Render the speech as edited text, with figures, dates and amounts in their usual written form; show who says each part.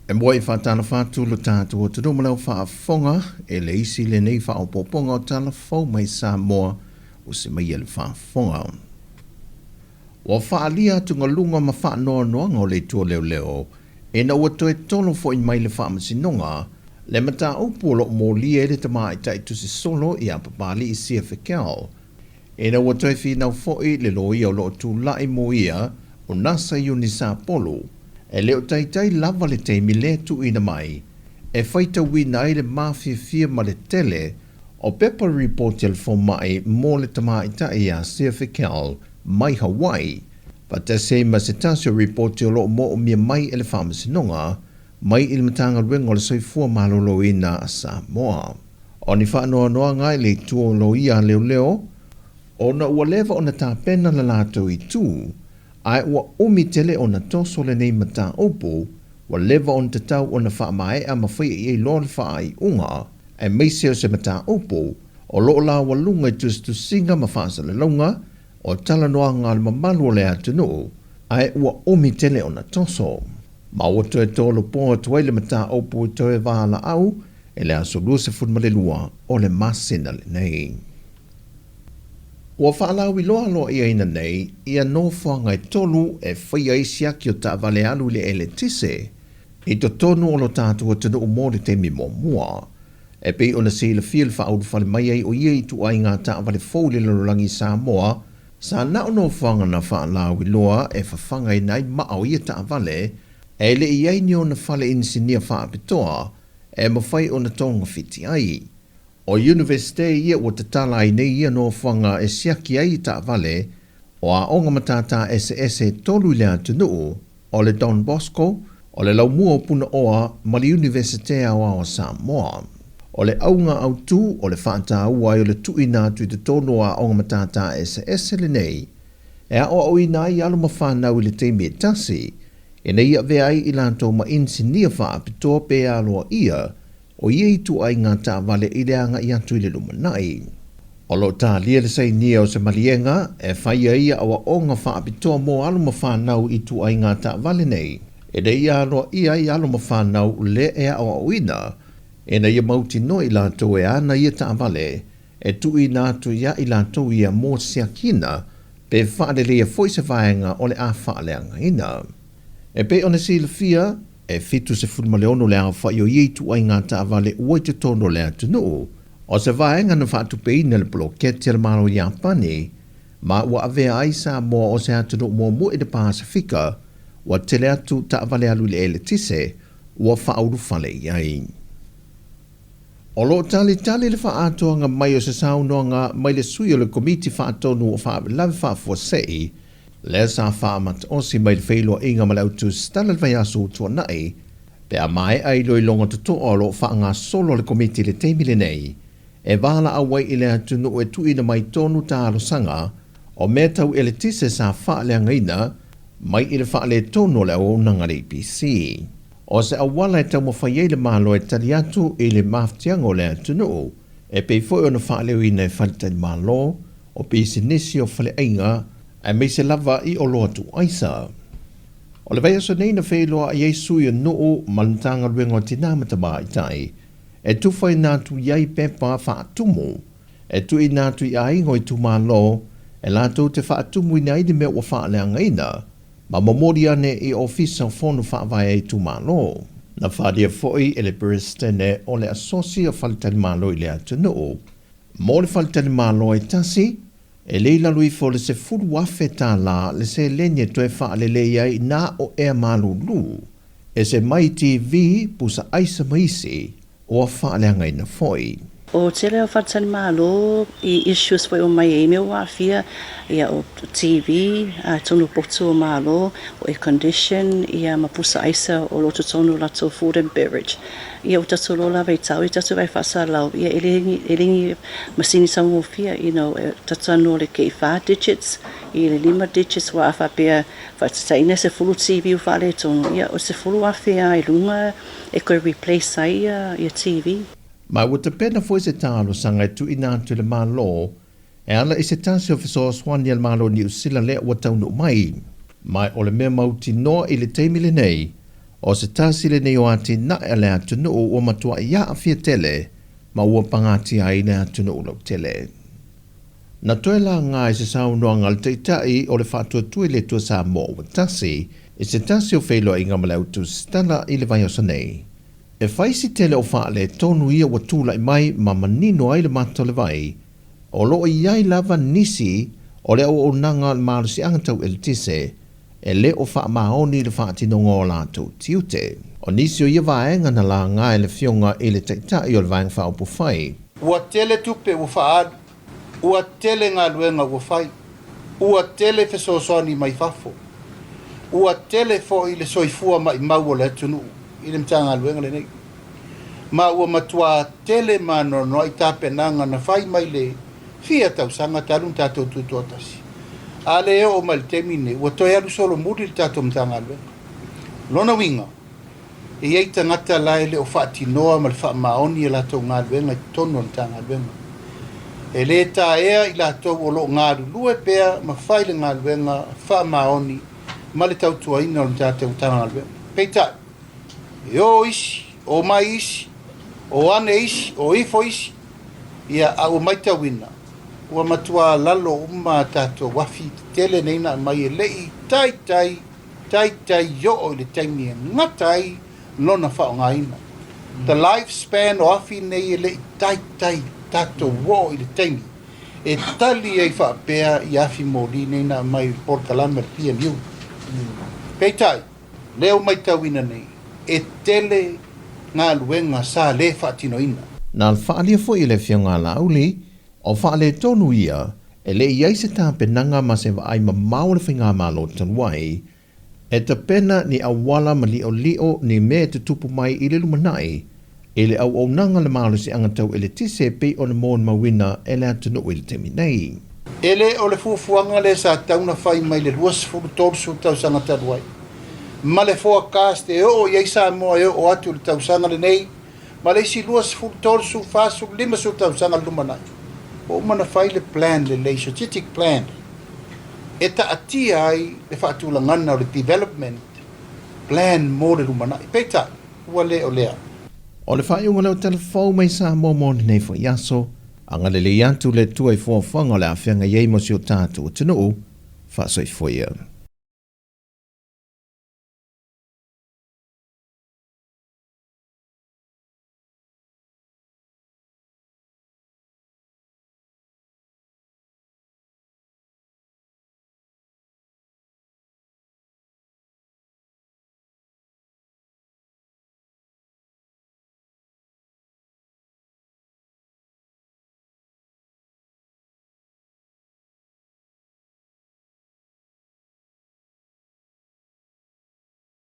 Speaker 1: E muai faatalofa atu lo tatou atunuu ma lau faafofoga e le isi lenei faaopoopoga o tala fou mai Samoa ua semaia le faafofoga. Ua faaalia atugaluga ma faanoanoaga o le Itu o Leoleo ina ua toe tolo foi mai le Faamasinoga le mataupu o lo o molia ai le tamaitai tusi solo ia Papalii Sia Fikel ina ua toe finau foi le loia o lo o tulai mo ia o Nasa Iuni Sapolu e le o taitai lava le taimi lea tuuina mai e faitauina ai le mafiafia ma le tele o pepa ripoti a le fomai mo le tamaitai ia Sia Fikel mai Hawaii, faatasi ai ma se tasi o ripoti o lo o moomia mai e le Faamasinoga mai i le Matagaluega o le Soifua Maloloina a Samoa. O ni faanoanoaga i le itu o loia a leoleo, ona ua leva ona tapena le latou itu, ae ua umi tele ona toso lenei mataupu, ua leva ona tatau ona faamaea ma faia i ai loa le faaiuga, aemaise o se mataupu o lo o laualuga i tusitusiga ma faasalalauga o talanoaga a le mamalu o le atunuu, ae ua umi tele ona toso. Ma ua toe tolopo atu ai le mataupu i toe valaau i le aso 22 o le masina lenei. Ua faalauiloa aloaiaina nei ia nofoaga e tolu e faia ai siaki o taavale alu i le eletise i totonu o lo tatou atunuu mo le taimi muamua. E pei ona silafia le faaulufale mai ai o ia ituaiga taavale fou i le lalolagi i Samoa, sa na o nofoaga na faalauiloa e fafagaina ai maa o ia taavale, e le i i ai ni ona fale inisinia faapitoa e mafai ona togafiti ai. O Iunivesite ia ua tatala ai nei ia nofoaga e siaki ai i taavale o aoga matata eseese e tolu i le atunuu, o le Don Bosco, o le Laumua o Punaoa ma le Iunivesite Aoao o Samoa. O le auga autu o le faataua ai o le tuuina atu i totonu o aoga matata eseese lenei e aoaoina ai alo ma fanau i le taimi e tasi, ina ia avea ai i latou ma inisinia faapitoa pe aloaia o ia ituaiga taavale i le agai atu i le lumanai. O lo o talia le sainia o se maliega e fai ai aoaoga faapitoa mo alo ma fanau i ituaiga taavale nei, ina ia aloaia ai alo ma fanau lea e aoaoina, ina ia mautinoa i latou e ana ia taavale e tuuina atu iā i latou ia mo siakina pe faaleleia foi se vaega o le a faaleagaina. E pei ona silafia, e 76 le aofai o ia ituaiga taavale ua i totonu o le atunuu. O se vaega na faatupeina le poloketi a le Malo o Iapani, ma ua avea ai Samoa o se atunuu muamua i le Pasefika ua tele atu taavale alu i le eletise ua faaulufale i ai. O lo o talitali le faaatoaga mai o se saunoaga mai le sui o le Komiti Faatonu o Faalavelave Faafuasei, lea sa faamataosi mai le feiloaiga ma le autusitala i le vaiaso ua tuanai, pe a maea iloiloga totoa o lo o faagasolo a le Komiti i le taimi lenei, e valaau ai i le atunuu e tuuina mai tonu talosaga o mea tau eletise sa faaleagaina mai i le faaletonu o le auaunaga a le EPC. O se auala e taumafai ai le Malo e tali atu i le mafatiaga o le atunuu, e pei foi ona faaleoina e faletalimalo, o pisinisi, o faleaiga, aemaise lava i oloa tuuaisa. O le vaiaso nei na feiloai ai sui o nuu ma le Matagaluega o Tinā ma Tamaitai e tufaina atu i ai pepa faatumu e tuuina atu i aiga o itumalo e latou te faatumuina ai ni mea ua faaleagaina ma momoli ane i Ofisa o Fono Faavae a Itumalo. Na faaalia foi e le Peresetene o le Asosi o Faletalimalo i le atunuu mo le faletalimalo e tasi, e le i lalo ifo o le $10,000 le seleni e toe faalelei ai nā o ea malūlū, ese mai TV, pusa aisa ma isi ua faaleagaina foi.
Speaker 2: O tele o faletalimalo i issues foi o mai ai mea ua aafia ia o TV, tonu potu o malo, o air condition ia ma pusa aisa o lo o totonu o latou food and beverage. Ia ua tatou loa lava i tau i tatou vae faasalau ia e le e le ni masini taugofie you know e tatou no le kei fa digits i le lima digits wa a faapea faatataina 10 TV ua faaletonu ia o 10,000 a i luga e toe replace ai ia ia TV.
Speaker 1: Ma ua tapena foi se talosaga e tuuina atu i le Malo e ala i se tasi o fesoasoani a le Malo o Niu Sila lea ua taunuu mai. Ma o le mea mautinoa i le taimi lenei, O se tasi lenei o atinae a le atunuu ua matuai aafia tele ma ua pagatia ai le atunuu lautele. Na toe laga i se saunoaga a le Taitai o le Faatuatua i le Atua Samoa ua tasi i se tasi o feiloaiga ma le au tusitala i le vaiaso nei. E fai si tele o faaletonu ia ua tulai mai ma manino ai le mata o le vai, o lo o i ai lava nisi o le auaunaga o le malosiaga tau eletise e le o faamaoni i le faatinoga o latou tiute. O nisi o ia vaega na laga e le Afioga i le Taitai o le Vaega Faaupufai.
Speaker 3: Ua tele tupe ua faaalu, ua tele galuega ua fai, ua tele fesoasoani mai fafo, ua tele foi le soifua maimau o le atunuu i le Matagaluega lenei, ma ua matuā tele maanoanoa i tapenaga na fai mai le fia tausaga talu ona tatou tutoatasi. A lea e oo mai i le taimi lenei, ua toe alu solomuli le tatou Matagaluega. O lona uiga, e i ai tagata la e le o faatinoa ma le faamaoni a latou galuega i totonu o le Matagaluega. E le taea i latou o lo o galulue pea ma fai le galuega faamaoni ma le tautuaina o le tatou Matagaluega. Peitai, e o isi, o mai isi, o ane isi, o ifo isi, ia, a ua matauina, ua matua lalo uma a tatou afi tetele nei na aumai e le i taitai, taitai oo i le taimi e gata ai lona faaaogaina. The life span o afi nei e le i taitai tatou oo i le taimi e tali ai faapea i afi moli nei na aumai i le polokalame a le PMU. Peitai, lea ua matauina nei, e tele galuega sa le faatinoina.
Speaker 1: Na faaalia foi e le Afioga a Laauli, o faaletonu ia, e le i ai se tapenaga ma se vaai mamao a le Faigamalo talu ai, e tapena ni auala ma liolio ni mea e tutupu mai i le lumanai, i le auaunaga le malosiaga tau eletise e pei ona molimauina e le atunuu i le taimi nei.
Speaker 3: E le o le fuafuaga lea sa tatau ona fai mai le 20, 30 tausaga talu ai, ma le forecast e oo i ai Samoa e oo atu i le tausaga lenei ma le isi 20, 30, 40, 50 tausaga i le lumanai. Ua uma ona fai le plan lelei, strategic plan, e taatia ai le faatulagana o le development plan mo le lumanai. Peitai, ua le o lea.
Speaker 1: O le faaiuga lea o tala fou mai Samoa mo lenei foi aso, agalelei atu le Atua i fuafuaga o le a feagai ai mo si o tatou atunuu, faasoifua ia.